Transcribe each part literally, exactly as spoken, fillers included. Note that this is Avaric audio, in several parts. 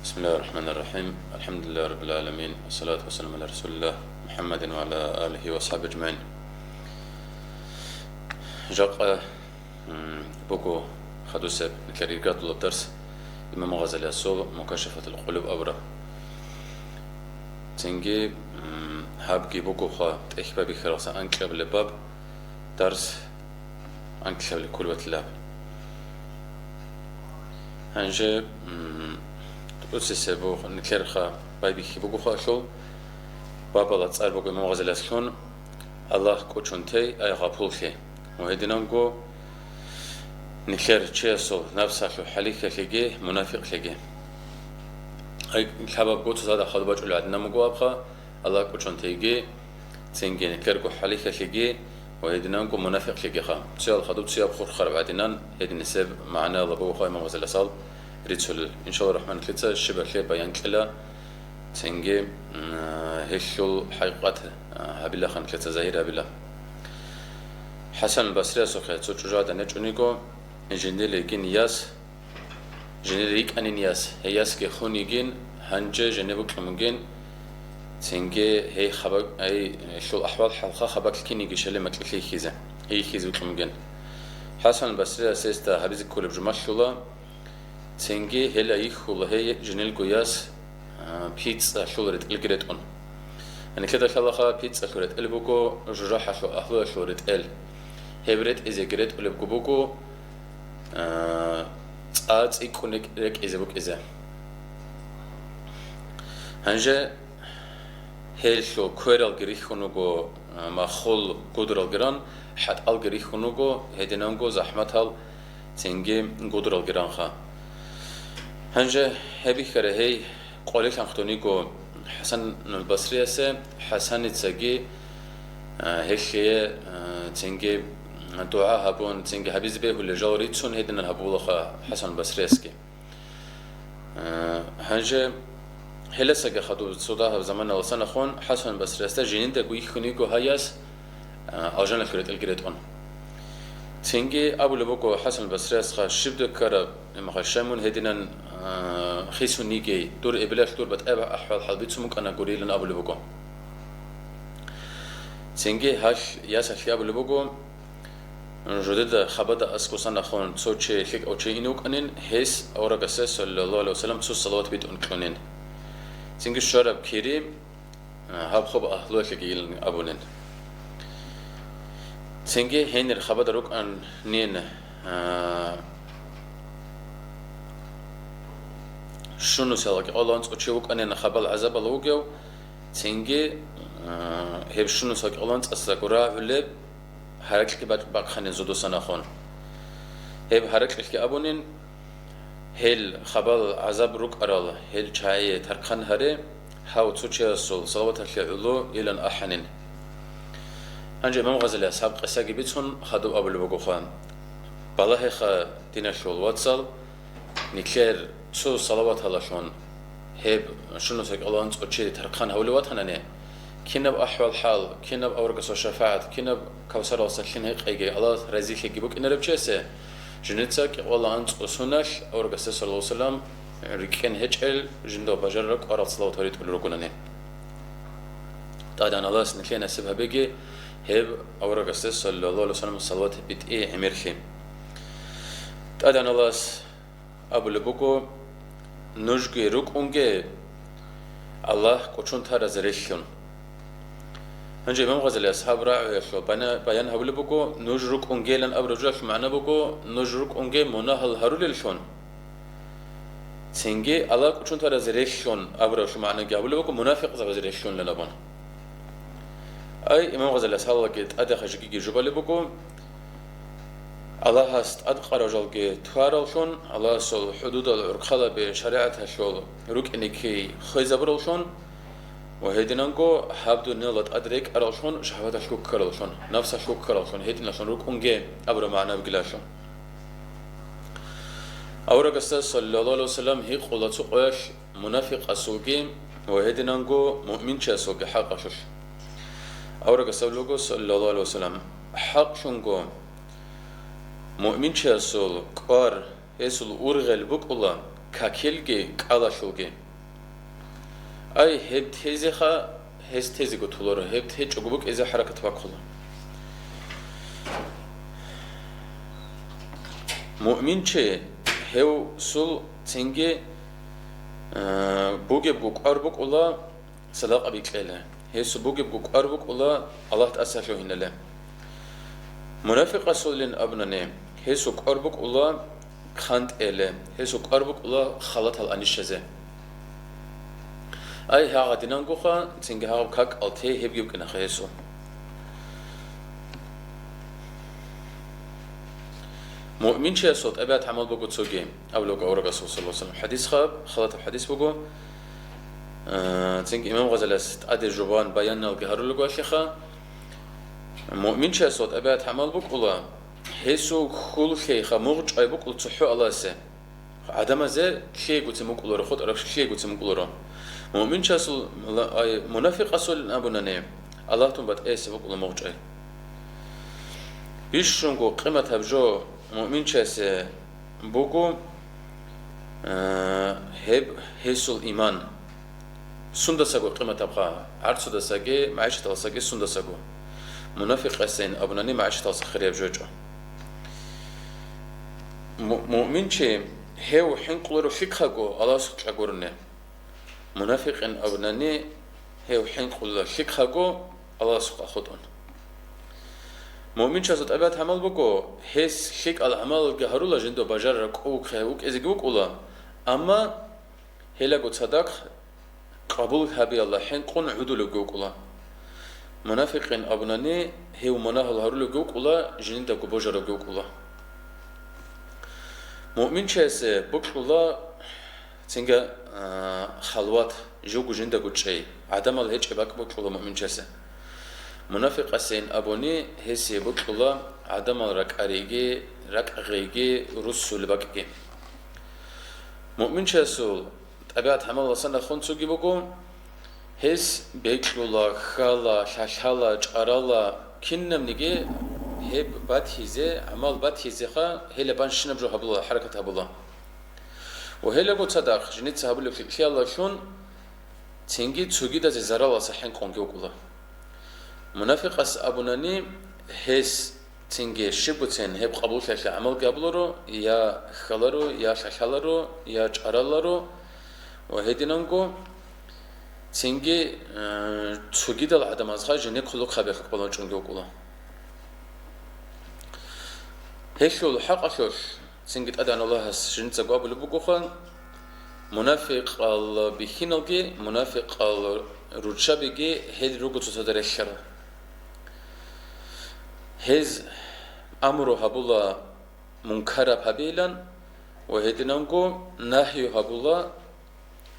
بسم الله الرحمن الرحيم. الحمد لله رب العالمين. والصلاة والسلام على رسول الله محمد وعلى آله وأصحابه أجمعين. Жакъа, м, буго хадусеб нилъер иргадулаб дарс имам Гъазалиясул Мукашафатул Къулуб абураб. Цинги, м, гьабги бугоха тӀехь байбихьаралдаса анкьабилеб баб, дарс анкьабилеб кколеб батилаб. Гьанже, м, тӀоцесеб буго нилъерха байбихьи бугоха алъул, бабала цӀар буго имам Гъазалиясулъун: Аллагь кӀочон тей, ай гъапуллъи. Ва гьединанго нилъер чиясул напсалъул хӀалихьалъиги мунафикълъиги. Ай лъабабго цоцазда хадуб бачӀулеб гӀадинаб буго абха, Аллагь кӀочон тейги, цинги нилъерго хӀалихьалъиги ва гьединанго мунафикълъигиха. Цоял хадуб цояб хурхараб гӀадинан гьединисеб магӀнаялда бугоха имам Гъазалиясул рицулел. Иншаллагь рахман, нилъеца щибалъе баян кьела, цинги, м, гьелъул хӀакъикъат, а, гьабилаха нилъеца, загьир гьабила. ХӀасан Басриясухъе цо чӀужугӀадан гьечӀониго, жиндир йигин яс, жиндир йикӀанин яс, гьей ясги хун йигин, гьанже жене букьун бугин, цинги гьей хаба-, гьей, гьелъул ахӀвал-хӀалха хабалъ киниги шалимакьилъи йихьизе, йихьизе букьун бугин. ХӀасан Басрияс гьесда гьабизе кколеб жумалъула, цинги гьела йихьула гьей жинилго яс, а, пицӀалъул ретӀелги ретӀун. Нилъеда лъалаха, пицӀалъул ретӀел буго жужахӀалъул агьлуялъул ретӀел. Гьеб ретӀизеги ретӀулебго буго, а, цӀа цӀикӀкӀун рекӀ-, рекӀизе букӀизе. Гьанже гьелъул квералги рихьун руго, а, махул гудралги ран, хӀатӀалги рихьун руго, гьединанго захӀматал цинги гудралги ранха. Гьанже гьеб бихьара гьей къолел анхдониго ХӀасанул Басриясе, ХӀасаницаги, а, гьелъие, а, цинги дугӀа гьабун, цинги гьабизе бегьулел жал рицун гьединал гьабулаха ХӀасанул Басриясги. Э, гьанже гьелесаги хадуб цо дагьаб заманалдасан ахун ХӀасан Басриясда жининдаго йихьун йиго гьай яс, э, алжаналъул ретӀелги ретӀун. Цинги абулеб буго ХӀасан Басриясха: «Щиб деккараб, имаха, щай мун гьединан, э, хисун йигей, дур эбелалъ дур батӀаяб ахӀвал-хӀал бицун букӀана гурилан», — абулеб буго. Цинги гьалъ ясалъги абулеб буго: Жодеда хабада аскӀосан ахун цо чи лъикӀав чи ине вукӀанин, гьес аварагасде, саллаллагьу гӀалайгьи вассалам, цо салават битӀун кьунин. Цинги щвараб кири, а, гьаб хоб агьлуялъеги илан абунин. Цинги гьенир хабада рукӀанин, а, щунусел гьакъикъалда анцӀго чи вукӀанин хабал гӀазабал вугев, цинги, а, гьеб щунусел гьакъикъалда анцӀасдаго рагӀулеб гьаракьги бакъ-, бахъанин зодосан ахун. Гьеб гьаракьилъги абунин, гьел хабал гӀазаб рукӀарал гьел чагӀие тархъан гьаре, гьав цо чиясул салаваталъе гӀоло илан ахӀанин. Гьанже имам Гъазалияс гьаб къисаги бицун хадуб абулеб бугоха: «Балагьеха, диналъул вацал, нилъер цо салаваталалъун гьеб щунусел гьакъикъалда анцӀго чи тархъан гьавулев ватанани, кинаб ахӀвал-хӀал, кинаб аварагасул шафагӀат, кинаб кавсаралдаса лъим гьекъеги Аллагьас разилъиги букӀинареб чиясе, жинца кӀикъоялда анцӀго соналъ аварагасде, саллаллагьу гӀалайгьи вассалам, рикӀкӀен гьечӀел жинда бажарараб кӀварал салават гьаритӀулел ругонани. ТӀадегӀан Аллагьас нилъее насиб гьабеги гьеб аварагасде, саллаллагьу гӀалайгьи вассалам, салават битӀи гӀемерлъи». ТӀадегӀан Аллагьас абулеб буго: «Нужги рукӀунге, Аллагь кӀочон таразе релълъун». Гьанже имам Гъазалияс гьаб рагӀуялъул бана-, баян гьабулеб буго: «Нуж рукӀунгейилан» абураб жоялъул магӀна буго: «Нуж рукӀунге мунагьал гьарулеллъун». Цинги «Аллагь кӀочон таразе релълъун» абураб магӀнаги гьабулеб буго: «Мунафикъзабазе релълъунилан» абун. Ай, имам Гъазалияс гьалаги тӀадеха жеги жубалеб буго: Аллагьас тӀадкъарав жалги туараллъун, Аллагьасул хӀудудал гӀурхъалаби шаригӀаталъул рукӀине ккей хвезабураллъун ва гьединанго гьаб дуниялда тӀад рекӀараллъун, шагьваталъ ккараллъун, нафсалъ ккараллъун, гьединалъун рукӀунге абураб магӀна бугилалъун. Аварагасда, саллаллагьу гӀалайгьи вассалам, гьикъула цо къоялъ мунафикъасулги ва гьединанго муъминчиясулги хӀакъалъулъ. Аварагас абулеб буго, саллаллагьу гӀалайгьи вассалам: «ХӀакълъунго, муъминчиясул кӀвар, гьесул ургъел букӀула, какилги кӀалалъулги. Ай, гьеб тезеха, гьес тезего толаро, гьеб течӀого букӀизе хӀаракат бахъула. Муъминчи гьевсул цинги, э, бугебго кӀвар букӀула, садакъаби кьела. Гьесул бугебго кӀвар букӀула Аллагь тӀаса лъугьинале. Мунафикъасулин абунани, гьесул кӀвар букӀула хъантӀеле, гьесул кӀвар букӀула халатал анищазе. Ай, гьагъадинангоха, цинги гьагъаб какал те гьебги букӀинаха гьесул. Муъминчиясул тӀабигӀат гӀамал буго цоги, абулеб буго аварагасул саллаллагьу гӀалайгьи ва саллам хӀадисха, халатаб хӀадис буго. Э, цинги имам Гъазалияс тӀаде жубан баяналги гьарулего алъеха. Муъминчиясул тӀабигӀат гӀамал букӀула, гьесул хьул лъейха мугъчӀвай букӀул цохӀо Аллагьасе. ГӀадамазе лъиегоцин букӀуларо, хутӀараб лъиегоцин букӀуларо. Муъминчиясул, ай, мунафикъасулин абунани, Аллагьтун батӀиясе букӀула мугъчӀвай. Бищунго къиматаб жо муъминчиясе буго, э, гьеб гьесул иман. Сундасаго къиматабха, гӀарцудасаги, магӀишаталсаги сундасаго. Мунафикъасейин абунани магӀишаталса хирияб жо гьечӀо. Му-, муъминчи гьев хӀинкъуларо лъикӀаго Аллагьасухъа гурони. Мунафикъин абунани гьев хӀинкъула лъикӀаго Аллагьасухъа хутӀун. Муъминчиясул тӀабигӀат гӀамал буго, гьес лъикӀал гӀамалги гьарула, жинда бажарараб кӀовухъе вукӀизеги вукӀула, амма гьелаго цадахъ къабул гьабиялда хӀинкъун гӀодулевги вукӀула. Мунафикъин абунани, гьев мунагьал гьарулевги вукӀула, жиндаго божарабги вукӀула. Муъминчиясе бокьула цинги, а, халват, живго жиндаго чӀей, гӀадамал гьечӀеб бакӀ бокьула муъминчиясе. Мунафикъасейин абуни, гьесие бокьула гӀадамал ракӀариги, ракӀгъейги, руссул бакӀги. Муъминчиясул тӀабигӀат гӀамалалдасан нахъун цоги буго, гьес бекьула, хьала, лъалъала, чӀарала, кинабниги гьеб батизе, гӀамал батизеха, гьелеб бан щинаб жо гьабула, хӀаракат гьабула. Ва гьелаго цадахъ жинца гьабулеб лъикӀлъиялалъун цинги цогидазе заралалса хӀинкъунги вукӀула. Мунафикъас абунани, гьес цинги щибгоцин гьеб къабуллъиялъе гӀамалги гьабуларо, я хьаларо, я лъалъаларо, я чӀараларо, ва гьединанго цинги, э, цогидал гӀадамазха жине хъулухъ гьабиялъухъ балагьун чӀунги вукӀула. Гьелъул хӀакъалъулъ, цинги ТӀадегӀан Аллагьас жинцаго абулеб бугоха, мунафикъал бихьиналги, мунафикъал руччабиги гьел руго цоцазда релълъарал. Гьез амру гьабула мункараб гьабейилан ва гьединанго нагью гьабула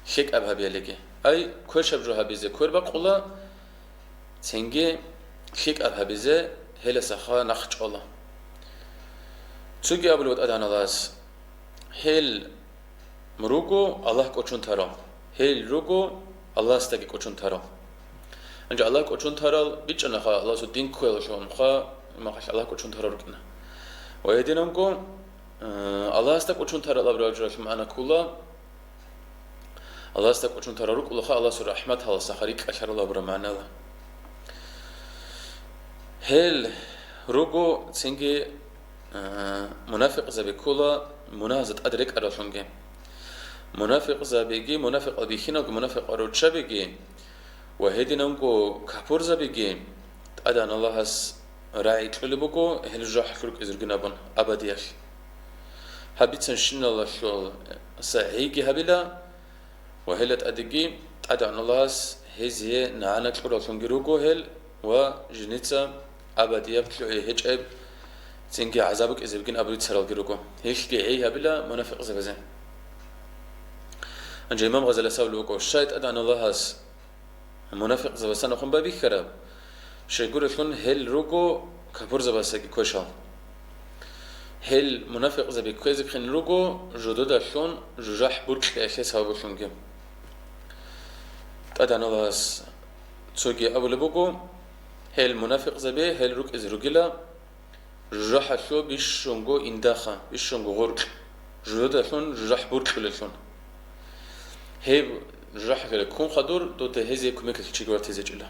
лъикӀаб гьабиялиги. Ай, квешаб жо гьабизе квер бакъула, цинги лъикӀаб гьабизе гьеласаха нахъ чӀола. Цоги абулеб ТӀадегӀан Аллагьас, гьел руго Аллагь кӀочон тарал, гьел руго Аллагьасдаги кӀочон тарал. Гьанже Аллагь кӀочон тарал бичӀчӀанаха, Аллагьасул дин кквелалъухъха, имахъалъ Аллагь кӀочон тарал рукӀина. Ва гьединанго, э, Аллагьасда кӀочон тарал абураб жоялъул магӀна ккола, Аллагьасда кӀочон тарал рукӀулаха, Аллагьасул рахӀматаласаха рикӀкӀалъарал абураб магӀнала. Гьел руго цинги, э, мунафикъзаби ккола мунагьазда тӀад рекӀаралъунги. Мунафикъзабиги, мунафикъал бихьиналги, мунафикъал руччабиги ва гьединанго капурзабиги ТӀадегӀан Аллагьас рагӀи кьолеб буго, гьел жужахӀалъур рукӀизе ругин абун абадиялъ. Гьаб бицанщиналалъул сагӀийги гьабила, ва гьела тӀадеги ТӀадегӀан Аллагьас гьезие нагӀана кьураллъунги руго гьел ва жинца абадияб лъугӀи гьечӀеб цинги гӀазаб букӀизе бугин абу рицаралги руго. Гьелъги гӀей гьабила мунафикъзабазе. Гьанже имам Гъазалияс абулеб буго, щай ТӀадегӀан Аллагьас мунафикъзабасанахун байбихьараб? Щайгурелъул гьел руго капурзабасаги квешал. Гьел мунафикъзаби кквезехъин руго жудодалъун жужахӀ буркьиялъе сабаблъунги. ТӀадегӀан Аллагьас цоги абулеб буго, гьел мунафикъзаби гьел рукӀизе ругила, жужахӀалъул бищунго индаха, бищунго гъоркь, жудодалъун жужахӀ буркьулелъун. Гьеб жужахӀалъе ккун хадур, дуда гьезие кумеклъи чиги ватизечӀила.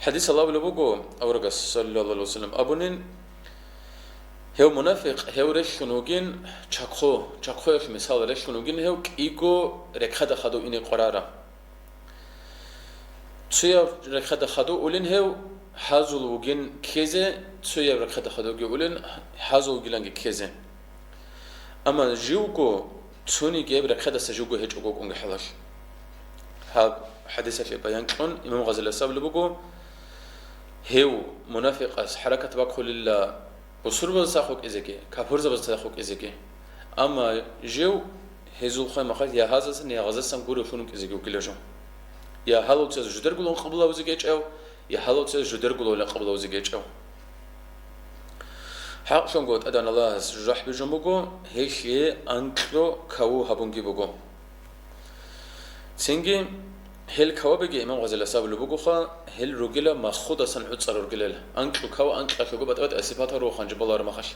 ХӀадисалда абулеб буго, аварагас, саллаллагьу гӀалайгьи ва саллам, абунин, гьев мунафикъ, гьев релълъун вугин чахъу, чахъуялъ мисал релълъун вугин гьев кӀиго рехъада хадув ине къварара. Цояб рехъада хадув улин гьев гьазул вугин ккезе, цояб рехъада хадувги улин гьазул вугиланги ккезе. Амма живго цониги гьеб рехъадаса живго гьечӀого вукӀунги хӀалалъ. Гьаб хӀадисалъе баян кьун, Имам Гъазалияс абулеб буго, гьев мунафикъас хӀаракат бахъулила бусурбаздаса хутӀизеги, капурзабаздаса хутӀизеги. Амма жив гьезул хвай-махал я гьазасан, я гьазасан гурелъун вукӀизеги вукӀила жо. Я гьалуцазе жидергулан къабулавизе гьечӀев, я гьалуцазе жидергулан къабулавизе гьечӀев. ХӀакълъунго ТӀадегӀан Аллагьас жужахӀ бижун буго, гьелъие анкьго каву гьабунги буго. Цинги гьел кавабиги Имам Гъазалияс абулеб бугоха, гьел ругила маххудасан гӀуцӀар ругилел. Анкьго кава анкьалъуго батӀа-батӀа сипатал руго ханжи балармахалъ.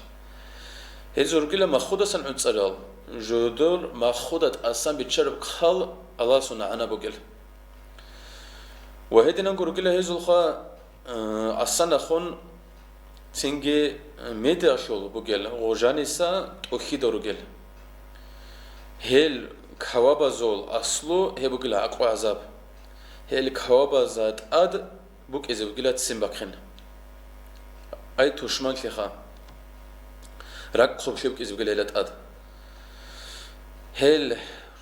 Гьез ругила маххудасан гӀуцӀарал, жодор маххуда тӀасан биччараб хъал Аллагьасул нагӀана бугел. Ва гьединанго ругила гьезулха, э, асанахун цинги медиалъул бугел гъужаниса тӀухьида ругел. Гьел кавабазул аслу гьеб бугила гӀакъу гӀазаб. Гьел кавабазда тӀад букӀизе бугила ццин бахъин. Ай тушманлъиха. РакӀ хъублъи букӀизе бугила гьела тӀад. Гьел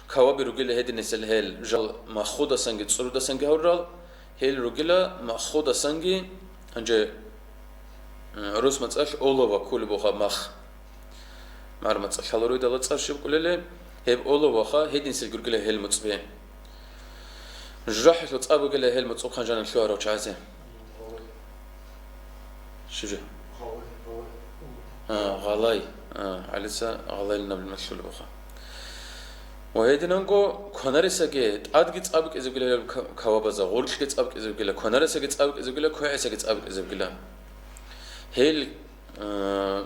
каваби ругила гьединисел гьел, жал маххудасанги цӀурудасанги гьавурал, гьел ругила маххудасанги, гьанже, м, гӀурус мацӀалъ олова кколеб буха мах. МагӀарул мацӀалъ лъаларо идала цӀар щиб кколеле, гьеб оловаха, гьединсел гургила гьел муцӀби. ЖужахӀалъул цӀа бугила гьел муцӀухъан жанив лъугьарав чагӀазе. Щиб жо? А, гъалай. А, ГӀалица гъалайлъун абулеб малъулеб буха. Ва гьединанго кванарисаги тӀадги цӀа букӀизе бугила гьел ка-, кавабазда, гъуркьги цӀа букӀизе бугила, кванарисаги цӀа букӀизе бугила, квегӀисаги цӀа букӀизе бугила. Гьел, а,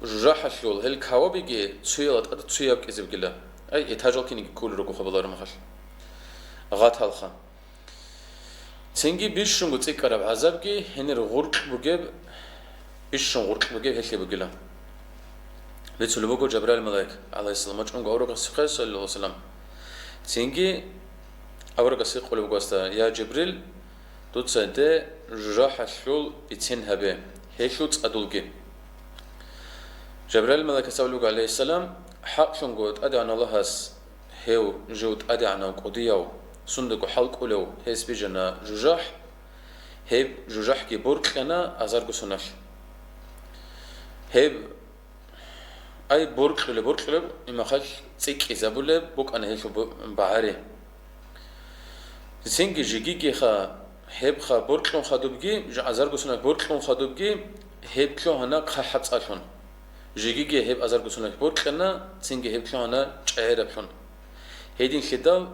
жужахӀалъул, гьел кавабиги цуяла тӀад цуяб кӀизе бугила. Ай, этажал киниги кколел руго хабалармахалъ. Гъаталха. Цинги бищунго цӀикӀкӀараб гӀазабги гьенир гъуркь бугеб, бищун гъуркь бугеб гьелъие бугила. Бицулеб буго Жабраил малаик, гӀалайгьиссалам, вачӀунго аварагасухъе, саллаллагьу гӀалайгьи ва саллам. Цинги аварагас гьикъулеб буго гьасда: «Я Жибрил, дуца гьанде жужахӀалъул бицен гьабе, гьелъул цӀадулги». Жабраил малаикас абулеб буго, гӀалайгьиссалам: «ХӀакълъунго ТӀадегӀан Аллагьас гьев жив тӀадегӀанав кӀудияв, сундаго хӀал кӀолев, гьес бижана жужахӀ, гьеб жужахӀги боркьана азарго соналъ. Гьеб, ай, боркьулеб, боркьулеб, имахъалъ цӀикӀкӀизабулеб букӀана гьелъул бу-, багӀари. Цинги жигигиха, гьебха боркьун хадубги, жа-, азарго соналъ боркьун хадубги, гьеб лъугьана хъахӀаб цӀалъун. Жигиги гьеб азарго соналъ боркьана, цинги гьеб лъугьана чӀегӀераблъун. Гьединлъидал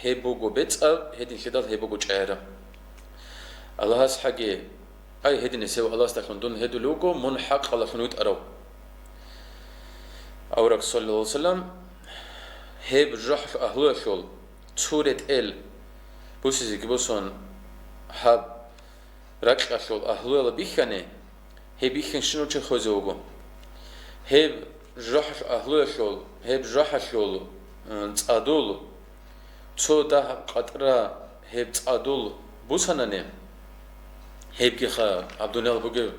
гьеб буго бецӀаб, гьединлъидал гьеб буго чӀегӀераб. Аллагьас хӀаги, ай, гьединес гьев Аллагьасдалъун дун гьедулев вуго, мун хӀакъалъун витӀарав». Авараг, саллаллагьу гӀалайгьи ва саллам, гьеб жужахӀалъул агьлуялъул цо ретӀел бусизеги бусун, гьаб ракьалъул агьлуялда бихьани, гьеб бихьинщинав чи хвезе вуго. Гьеб жужахӀалъул агьлуялъул, гьеб жужахӀалъул, м, цӀадул, цо дагьаб къатӀра гьеб цӀадул бусанани, гьебгиха гьаб дуниял бугеб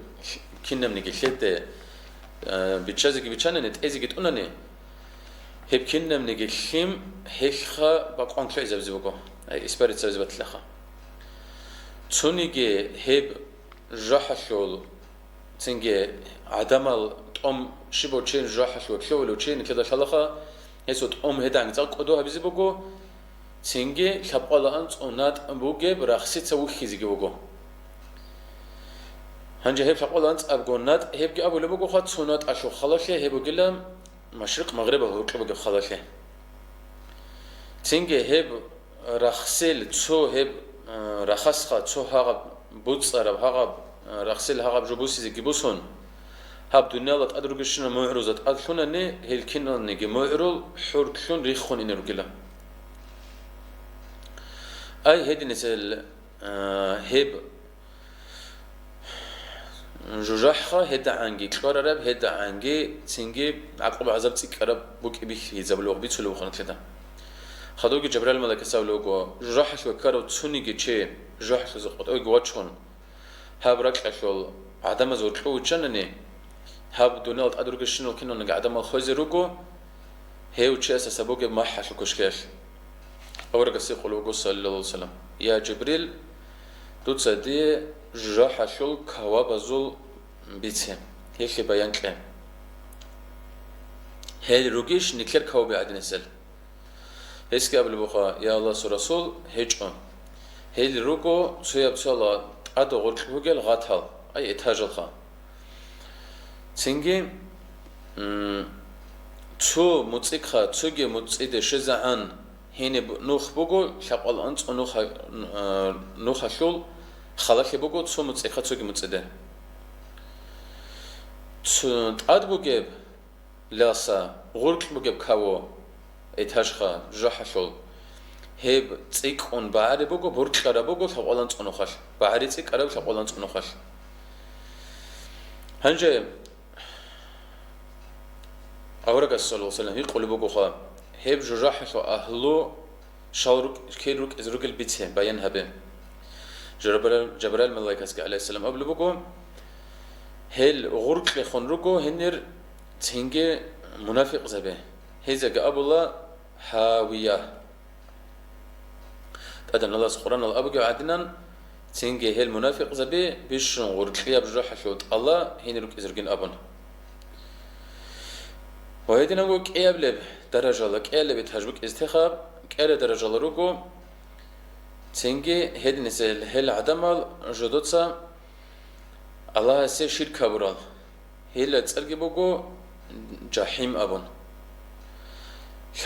кинабниги лъеде, э, биччазеги биччанани, тӀезеги тӀунани, гьеб кинабниги лъим гьелъха бакъван лъугӀизабизе буго, ай, испарицабизе батилаха. Цониги гьеб жужахӀалъул, цинги гӀадамал тӀом щибав чи жужахӀалъув лъугьулев чи нилъеда лъалаха, гьесул тӀом гьедигӀанги цӀакъ кӀодо гьабизе буго, цинги лъабкъоялда анцӀго натӀ бугеб рахсица вухьизеги вуго. Гьанже гьеб лъабкъоялда анцӀабго натӀ гьебги абулеб бугоха, цо натӀалъул халалъе гьеб бугила машрикъ-магърибал гьоркьоб бугеб халалъе. Цинги гьеб рахсел цо гьеб, э, рахасха цо гьагъаб буцӀцӀараб гьагъаб, э, рахсел гьагъаб жо бусизеги бусун, гьаб дунияла тӀад ругелщинал мугӀрузда тӀад лъунани, гьел киналниги мугӀрул хӀурлъун риххун ине ругила. Ай, гьединисел, а, гьеб жужахӀха гьедагӀанги кьварараб, гьедагӀанги цинги гӀакъуба-гӀазаб цӀикӀкӀараб букӀин бихьизабулев бицулев вукӀана нилъеда. Хадубги Жабраил малаикас абулеб буго, жужахӀалъуве ккарав цониги чи жужахӀалъузе къотӀевги вачун, гьаб ракьалъул гӀадамаз гьоркьов виччанани, гьаб дуниял тӀад ругелщинал киналниги гӀадамал хвезе руго, гьев чиясаса бугеб махӀалъул квешлъиялъ. Аварагас гьикъулеб буго, саллаллагьу гӀалайгьи вассалам: «Я Жибрил, дуца дие жужахӀалъул кавабазул бице, гьелъие баян кье. Гьел ругищ нилъер каваби гӀадинисел?» Гьесги абулеб буго: «Я Аллагьасул Расул, гьечӀо. Гьел руго цояб-цояла тӀада гъоркь бугел гъатал, ай, этажалха. Цинги, м, цо муцӀихъа цоги муцӀиде щвезегӀан гьениб нух буго, лъабкъоялда анцӀго нуха-, а, нухалъул халалъи буго цо муцӀихъа цоги муцӀиде. Цо-, тӀад бугеб ласа, гъоркь бугеб каво, этажха, жужахӀалъул, гьеб цӀикӀкӀун багӀараб буго, буркьараб буго лъабкъоялда анцӀго нухалъ, багӀари цӀикӀкӀараб лъабкъоялда анцӀго нухалъ». Гьанже аварагас, саллаллагьу гӀалайгьи вассалам, гьикъулеб бугоха, гьеб жужахӀалъул агьлу щал рукӀ-, кин рукӀизе ругел бице, баян гьабе. Жабраил, Жабраил малаикасги, гӀалайгьиссалам, абулеб буго: «Гьел гъоркьехун руго гьенир цинги мунафикъзаби, гьезеги абула гьавия». ТӀадегӀанав Аллагьас Къуръаналъ абугеб гӀадинан, цинги гьел мунафикъзаби бищун гъоркьияб жужахӀалъув тӀала гьенир рукӀизе ругин абун. Ва гьединго кӀиабилеб даражала, кӀиабилеб этаж букӀизе тӀехаб, кӀиабилеб даражала руго, цинги гьединисел гьел гӀадамал жодоца Аллагьасе ширк гьабурал, гьелда цӀарги буго ЖахӀим абун.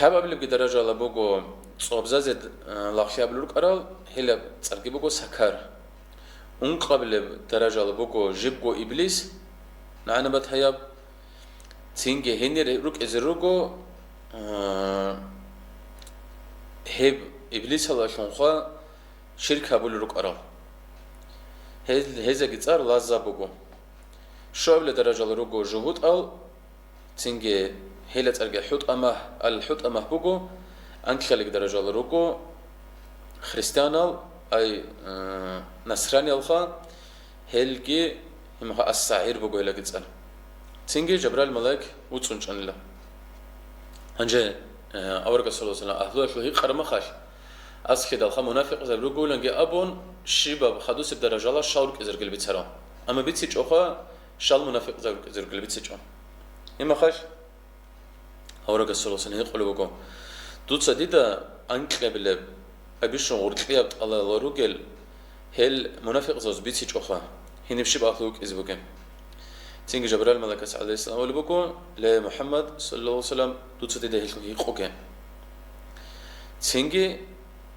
Лъабабилебги даражала буго цӀобзазе, э, лагълъи абулел рукӀарал, гьелда цӀарги буго Сакар. Ункъабилеб даражала буго жибго иблис, нагӀана батаяб. Цинги гьенир рукӀизе руго, а, гьеб иблисалъунха ширк гьабулел рукӀарал. Гьез-, гьезеги цӀар Лазза буго. Щуабилеб даражала руго жугьутӀал, цинги гьелда цӀарги ХӀутӀамагь, ал-ХӀутӀамагь буго, анкьабилеб даражала руго христианал, ай, а, насраниялха, гьелги гьимха ас-СагӀир буго гьелаги цӀар. Цинги Жабраил малаик вуцӀцӀун чӀанила. Гьанже, э, аварагас, саллаллагьу гӀалайгьи вассалам, агьлуялъул гьикъараб мехалъ, аскидалха мунафикъзаби ругуланги абун, щибаб хадусеб даражала щал рукӀизе ругел бицарал. Амма бицичӀоха, щал мунафикъзаби рукӀизе ругел бицичӀо. Гьимахалъ, Аварагас, саллаллагьу гӀалайгьи вассалам, гьикъулеб буго: «Дуца дида анкьабилеб, абищун гъоркьияб тӀалала ругел гьел мунафикъзабаз бицичӀоха, гьениб щиб агьлу вукӀизе бугеб?» Цинги Жабраил малаикас, гӀалайгьиссалам, абулеб буго: «Ле, МухӀаммад, саллаллагьу гӀалайгьи вассалам, дуца дида гьелъул гьикъуге». Цинги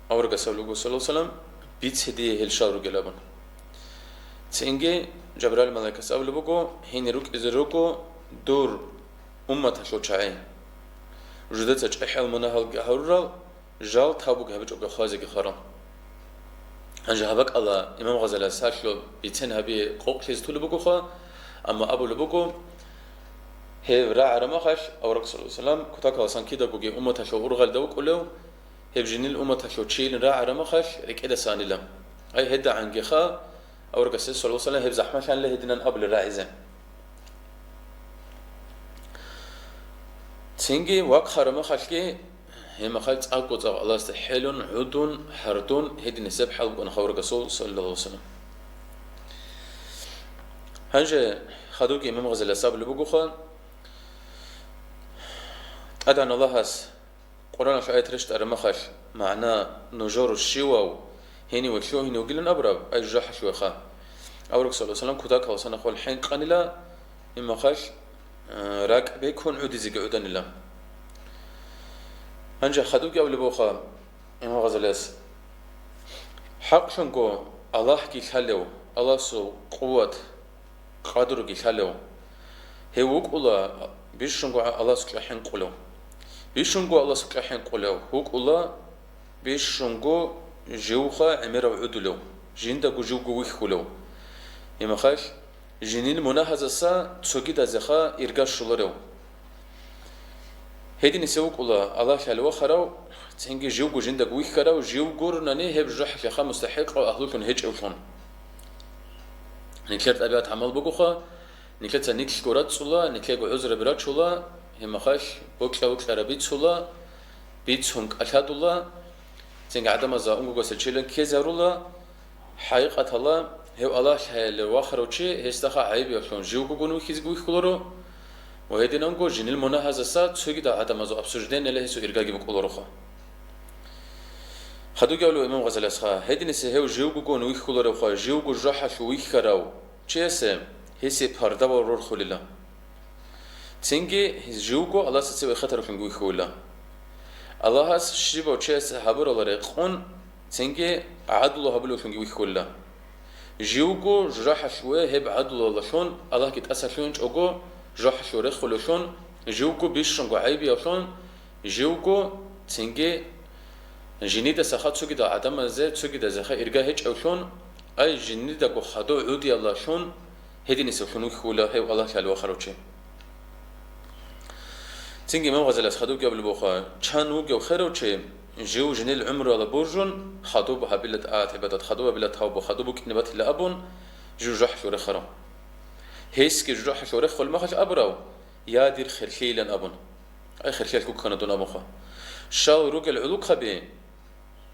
аварагас абулеб буго, саллаллагьу гӀалайгьи вассалам: «Бице дие гьел щал ругел», – абун. Цинги Жабраил малаикас абулеб буго: «Гьенир рукӀизе руго дур умматалъул чагӀи. Жудеца чӀахӀиял мунагьалги гьарурал, жал тавбуги гьабичӀого хвезеги хварал». Гьанже гьаб бакӀалда Имам Гъазалияс гьалъул бицен гьаби къокълъизе тулеб бугоха, амма абулеб буго, гьев рагӀараб мехалъ, авараг, саллаллагьу гӀалайгьи вассалам, кутакаласан кидагоги умматалъул ургъалда вукӀулев, гьеб жинил умматалъул чийилин рагӀараб мехалъ, рекӀедаса анила. Ай, гьедагӀангиха, аварагас, саллаллагьу гӀалайгьи вассалам, гьеб захӀмалъанила гьединан абулел рагӀизе. Цинги вахъараб мехалъги, гьеб мехалъ цӀакъго-цӀакъ Аллагьасда хӀелун, гӀудун, гьардун, гьединисеб хӀал букӀана аварагасул, саллаллагьу гӀалайгьи вассалам. Гьанже хадубги Имам Гъазалияс абулеб бугоха, ТӀадегӀан Аллагьас Къуръаналъул аят рещтӀараб мехалъ, магӀна нужер щивав гьениве лъугьине вугилан абураб, ай жужахӀалъувеха. Авараг, саллаллагьу гӀалайгьи вассалам, кутакаласан ахвал хӀинкъанила, имахалъ, э, ракӀ бекун гӀудизеги гӀуданила. Гьанже хадубги абулеб бугоха Имам Гъазалияс: «ХӀакълъунго Аллагьги лъалев, Аллагьасул къуват, къадруги лъалев. Гьев вукӀула бищунго Аллагьасукьа хӀинкъулев. Бищунго Аллагьасукьа хӀинкъулев вукӀула бищунго живха гӀемерав гӀодулев, жиндаго живго вихьулев. Гьеб мехалъ, жинил мунагьазаса цогидазеха ирга щоларев. Гьединисев вукӀула Аллагьлъи вахарав, цинги живго жиндаго вихьарав, жив гурунани гьеб жужахӀалъеха мустахӀикъав агьлулъун гьечӀевлъун. Нилъер тӀабигӀат гӀамал бугоха, нилъеца нилъго рацӀцӀула, нилъего гӀузраби рачула, гьеб мехалъ бокьа-бокьараб бицула, бицун кӀалъадула, цинги гӀадамазда унгогоса чилан ккезарула. ХӀакъикъаталда, гьев Аллагьлъиялъе вахарав чи гьесдаха гӀайибиялъун живгогун вихьизеги вихьуларо ва гьединанго жинил мунагьазаса цогидал гӀадамазул обсуждениялъ гьесул иргаги букӀулароха. Хадубги абулеб имам Гъазалиясха, гьединиса гьев живгогун вихьуларавха, живго жужахӀалъув вихьарав чиясе гьесие пардавал рорхулила. Цинги живго Аллагьасда цеве хатаралъунги вихьула. Аллагьас щибав чиясе гьабурал рекъон, цинги гӀадлу гьабулевлъунги вихьула. Живго жужахӀалъуве гьеб гӀадлуялдалъун Аллагьги тӀасалъугьинчӀого жужахӀалъув рехулевлъун, живго бищунго гӀайибиявлъун, живго цинги жинидасаха цогидал гӀадамазе, цогидазеха ирга гьечӀевлъун, ай жинидаго хадув гӀодиялдалъун, гьединисевлъун вихьула гьев Аллагьлъиялъе вахарав чи. Цинги имам Гъазалияс хадубги абулеб буха, чан вугев херав чи, жив жинил гӀумруялда божун, хадуб гьабила тӀагӀат-гӀибадат, хадуб гьабила тавбу, хадуб букӀине батила абун, жужахӀалъув рехарав. Гьесги жужахӀалъув рехулеб мехалъ абурав, я дир херлъийилан абун. Ай, херлъиялъ гуккана дун абунха. Щал ругел гӀулухъаби,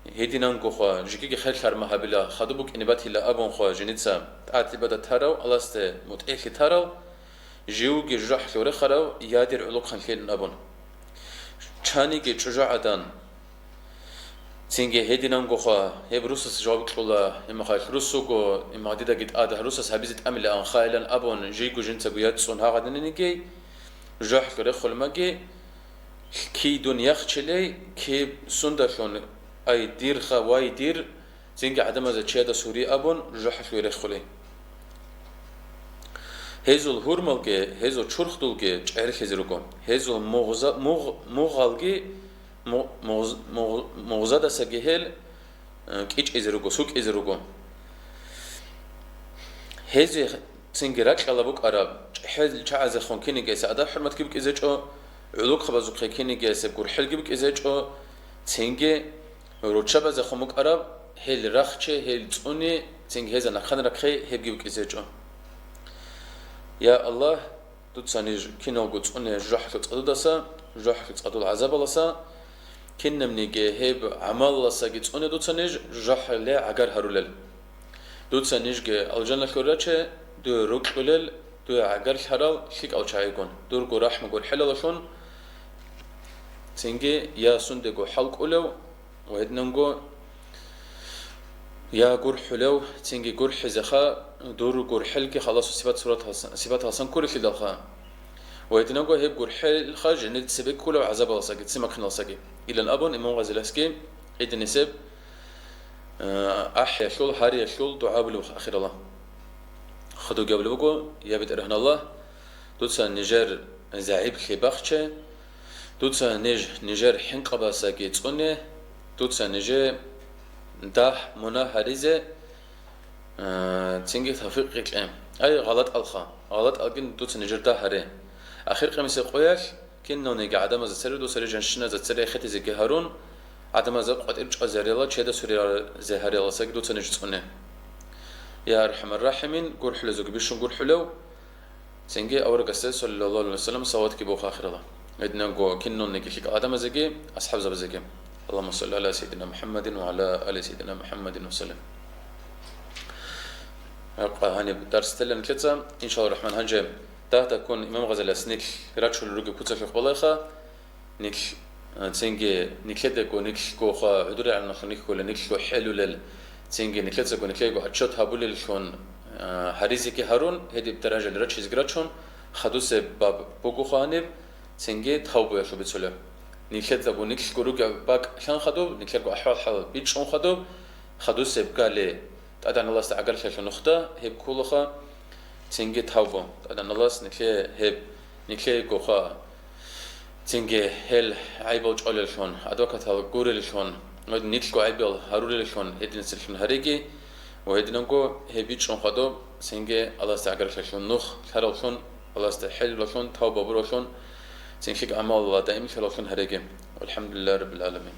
гьединангоха, жеги херлъараб гьабила, хадуб букӀине батила абунха жиница, тӀагӀат-гӀибадат тарав, Аллагьасде мутӀигӀлъи тарав, живги жужахӀалъув рехарав, я дир гӀулухъан лъилан абун. Чаниги чӀужугӀадан, цинги гьединангоха, гьеб русас жаваб кьула, гьеб мехалъ русуго, гьеб мехалъ дидаги тӀад гьарусас гьабизе тӀамилаан хайилан абун, жийго жинцаго яцӀцӀун гьагъадинениги, жужахӀалъув рехулеб маги, кий дун яхчилей, киб сундалъун, ай, дирха, вай, дир, цинги гӀадамазда чияда сури абун, жужахӀалъув рехулей. Гьезул гьурмалги, гьезул чурхдулги чӀегӀерлъизе руго. Гьезул мугъза-, мугъ-, мугъалги, мугъ-, мугъз-, мугъ-, мугъзадасаги гьел, э, кӀичӀизе руго, сукӀизе руго. Гьезие цинги ракьалда букӀараб чӀехӀел чагӀазехун кинигиясе адаб-хӀурматги букӀизечӀо, гӀулухъабазухъе кинигиясе гурхӀелги букӀизечӀо, цинги руччабазехун букӀараб гьел рахчи, гьел цӀуни, цинги гьезда нахъан рахъи гьебги букӀизечӀо. Я Аллагь, дуца ниж киналго цӀуне жужахӀалъул цӀадудаса, жужахӀалъул цӀадул гӀазабаласа, кинабниги гьеб гӀамалаласаги цӀуне дуца ниж жужахӀалъе гӀагар гьарулел. Дуца нижги алжаналъур раче, дуе рокьулел, дуе гӀагарлъарал лъикӀал чагӀигун, дурго рахӀму-гурхӀелалъун, цинги я сундего хӀал кӀолев, ва гьединанго я гурхӀулев, цинги гурхӀизеха, дур гурхӀелги халасу сипат-сураталсан, сипаталсан ккурелъидалха, ва гьединанго гьеб гурхӀелха жинир цебе кколев гӀазабаласаги, цимахъиналсаги, илан абун, имам Гъазалиясги гьединисеб, э, ахӀиялъул, гьариялъул дугӀа гьабулеб ахирала. Хадубги абулеб буго, я БетӀергьан Аллагь, дуца нижер загӀиплъи бахче, дуца ниж нижер хӀинкъабасаги цӀуне, дуца нижер дагь-мунагь гьаризе, а, цинги тавфикъ кье. Ай, гъалатӀалха, гъалатӀалгин дуца нижер дагь гьаре. Ахир къиямасеб къоялъ кинавниги гӀадамазда цере, дуца ниж жанщиназда цере хетизеги гьарун, гӀадамазда къватӀир чӀвазе гьарила, чияда суризе гьариласаги дуца ниж цӀуне. Я АрхӀамар-рахӀимин, гурхӀулезулги бищун гурхӀулев, цинги аварагасде, саллаллагьу гӀалайгьи ва саллам, салаватги бухъа ахирала. Гьединанго киналниги лъикӀал гӀадамазеги, асхӀабзабазеги. Аллагьумма салли гӀала сайидина МухӀаммадин ва гӀала али сайидина МухӀаммадин ва саллим. Гьаб гьаниб дарс тела нилъеца, иншаллагьу рахӀман, гьанже дагь-дагьккун имам Гъазалияс нилъ рачулел ругеб куцалъухъ балайха, нилъ, а, цинги нилъедаго, нилъгоха гӀодорегӀан нахъ нихьула, нилъго хӀелулел, цинги нилъецаго нилъего отчет гьабулеллъун, а, гьаризеги гьарун, гьедиб даражаялъ рачизеги рачун, хадусеб баб бугоха гьаниб, цинги тавбуялъул бицулеб. Нилъецаго нилъго ругеб бакӀ лъан хадуб, нилъерго ахӀвал-хӀал бичӀчӀун хадуб, хадусеб гали ТӀадегӀан Аллагьасда гӀагарлъиялъул нухда гьеб кколаха, цинги тавбу. ТӀадегӀан Аллагьас нилъее гьеб, нилъеегоха, цинги гьел гӀайибал чӀвалеллъун, адвокатал гуреллъун, Гьедин нилъго гӀайбал гьаруреллъун гьединасулъун гьареги, ва гьединанго гьеб бичӀчӀун хадуб, цинги Аллагьасда гӀагаралъун, нух лъаравлъун, Аллагьасда хӀелулъун, тавба буравлъун, цинги гӀамалалда даимлъаравлъун гьареги. ВалхӀамдулиллагьи раббил гӀаламин.